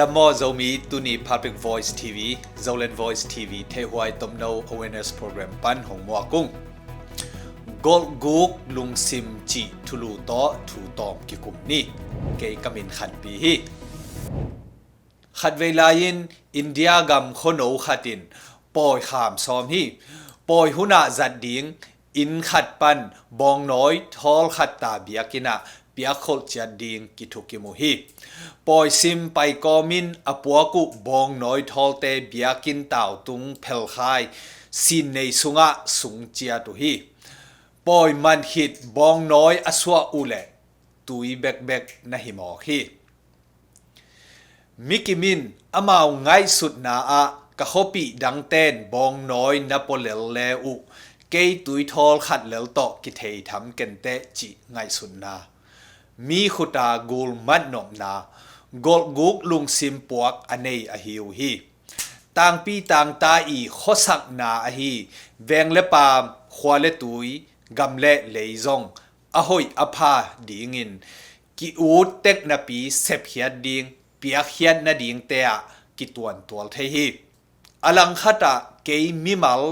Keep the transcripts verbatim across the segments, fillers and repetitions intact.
Dam maw Zomi, tuni Public Voice T V, Zoland Voice T V theihhuai tomno awareness program pan hong muak ung. Golhguk lungsim cih thulu tawh thu tawm kikum ni. Kei ka min Khanpi hi. Khatvei lai-in India gam khuano khat in pawi kham sawm hi. Pawi hun ah zat ding inn khat pan bawngnawi thawl khat ta biakinn ah piakkholh ciat ding kithukim uh hi. Pawi sim paikawm in a puak uh bawngnawi thawlte biakinn tautung phelkhai sinnei sungah sung ciat uh hi. Pawi man khit bawngnawi a suah uh leh tui bekbek na hi mawk hi. Mi kim in amau ngaihsutna ah ka khuapih dangten bawngnawi na pua lel le uh kei tui thawl khat lel tawh kithei tham kenteh cih ngaihsutna, mi khuta gul matnopna, golhguk lungsim puak a nei ahi uh hi. Tangpi tangta i khuasakna ahi veng le paam, khua le tui, gam le lei zong a hoih a pha dingin ki-ut tek napi sepkhiat ding, piakkhiat nadingte ah kituantual thei hi. A langkhat ah kei mimal,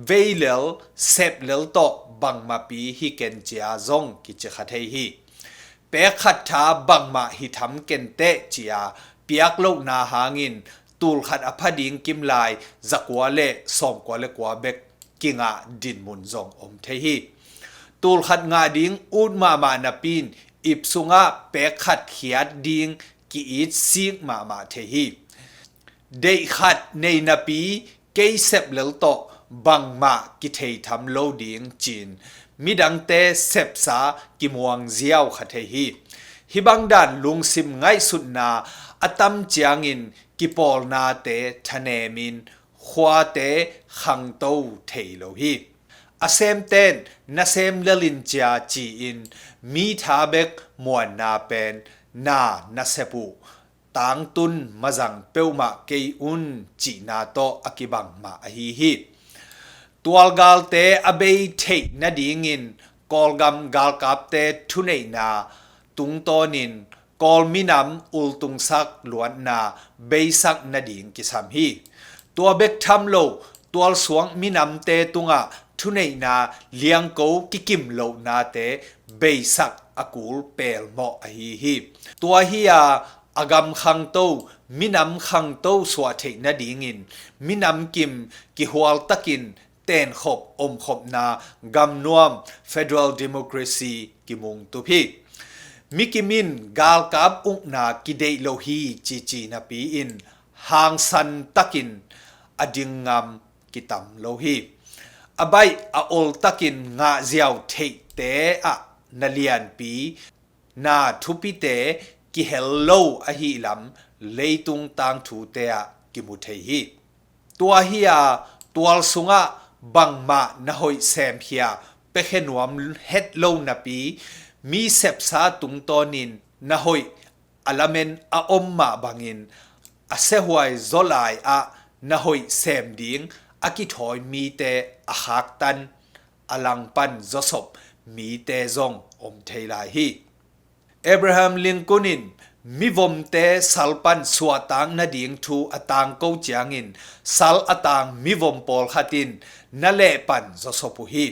veilel, seplel tawh bangmahpi hi ken cia zong kici kha thei hi. Pek khat tha bangmah hi tham kenteh cia piak lohna hangin tul khat a pha ding kimlai zakua le sawmkua le kua bek kingah dinmun zong om thei hi. Tul khat ngah ding ut mahmah napi in ip sungah pek khat khiat ding ki-it sik mahmah thei hi. Deih khat nei napi kei seplel tawh bangmah kithei tham lo ding ci-in midangte sepsa kimuang ziau kha thei hi. Hih bang dan lungsim ngaihsutna a tam ciangin kipawlnate thanemin khuate khangto thei lo hi. A semten nasem lel in cia ci-in mi tha bek muanna pen na na sep uh tangtun mazang peuhmah kei un cihna tawh a kibang mah ahi hi. Tualgalte a bei theih nadingin Kawlgam galkapte thuneihna tungtawnin Kawl minam ultungsak luatna beisak nading kisam hi. Tua bek tham lo, tualsuak minamte tungah thuneihna liangko kikim lohnate beisak a kul pelmawh ahi hi. Tua hi-a a gam khangto, minam khangto suah theih nadingin minam kim kihualtakin tenkhop omkhopna gamnuam federal democracy kimungtup hi. Mi kim in galkap ukna kideih lo hi cici napi-in hangsan takin a ding ngam kitam lo hi. A baih a oltakin ngahziau theihte ah na lianpi, na thupite kihel lo ahih lam leitung tangthute ah kimu thei hi. Tua hi-a tual sungah bangmah na hoih semkhia piakhia nuam het lo napi, mi sepsa tungtawnin na hoih a lamen a om mah bangin a siahuai zawlai ah na hoih sem ding a kithawi mite a khaktan a langpan zawsop mite zong om thei lai hi. Abraham Lincoln in mivomte sal pan suahtak nading thu a tangko ciangin sal a tang mivom pawlkhat in na lehpan zawsop uh hi.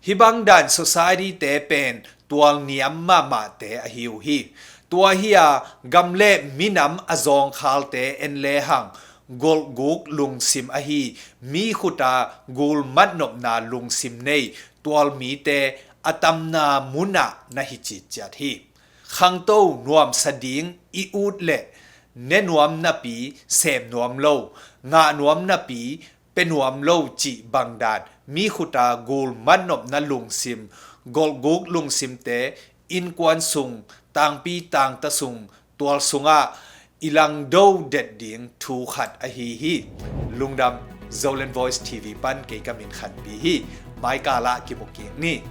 Hih bang dan society-te pen tual niam mahmahte ahi uh hi. Tua hi-a gam le minam a zawngkhalte en lehang golhguk lungsim ahi mi khuta gul matnopna lungsim nei tual mite a tamna munah na hi citciat hi. Khangto nuamsa ding i ut leh ne nuam napi sem nuam lo, ngah nuam napi pia nuam lo cih bangdan mi khuta gul matnopna lungsim, golhguk lungsimte innkuan sung, tangpi tangta sung, tual sungah i langdo det ding thu khat ahi hi. Lungdam. Zoland Voice T V pan kei ka min Khanpi hi. Maikal ah kimu kik ni.